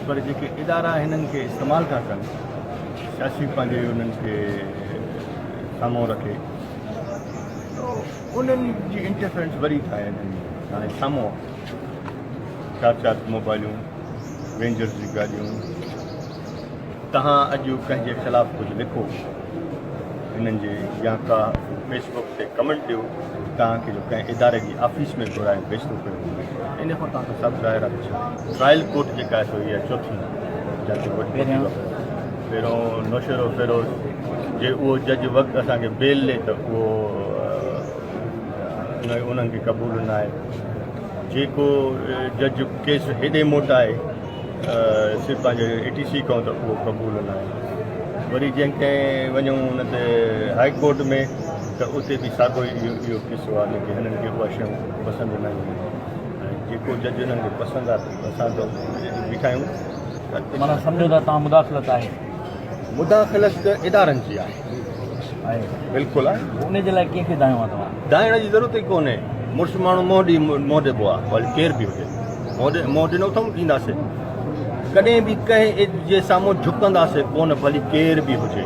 پر جيڪي ادارا هنن کي استعمال ٿا ڪن سياسي پنهنجي انهن کي سامهون رکي ته انهن جي انٽرفيرنس وري ٿا هنن هاڻي سامهون چار چار موبائلون رينجرز جون گاڏيون توهان اڄ ڪنهن جي خلاف ڪجهه لکو هنن جي يا ڪا فيس بڪ تي ڪمينٽ ڏيو توهان کي جو ڪنهن اداري جي آفيس ۾ گهرائي بيستو ڪيو وڃي ان کان توهان کي سڀ ظاهر آهي ڇا ٽرائل ڪورٽ جيڪا آهي سو اها چوٿين جاتي وڏي پهريون نوشهرو فيروز جي اهو جج وقت اسان کي بيل ڏي ته اهو انهن کي قبول نه آهي جيڪو جج ڪيس هيڏي موٽائي صرف پنهنجي اي ٽي سي کان ته اهو قبول نه آهي. وري جنهن ڪنهن وڃون ان تي هائي ڪورٽ ۾ ته اتي به ساڳو ئي اهو اهو قصو آهي جيڪي هنن کي اها شيون پسند نه آيون ۽ جيڪو جج هنن کي پسند آهي ته اسان ته بيٺا آهيون. معنيٰ سمجهو ته توهان مداخلت آهي. مداخلت ته ادارن جي آهي. آهي. بلڪل آهي. ان جي لاء ڪنهن کي دانهيو آهي توهان؟ دانهڻ جي ضرورت ئي ڪونهي. مڙس ماڻهو منهن ڏئي منهن ڏبو آهي ڀلي ڪير به هجي. منهن ڏنو اٿئون ڏينداسين. ڪڏهن به ڪنهن جي سامهون جهڪنداسين ڪونه ڀلي ڪير به هجي.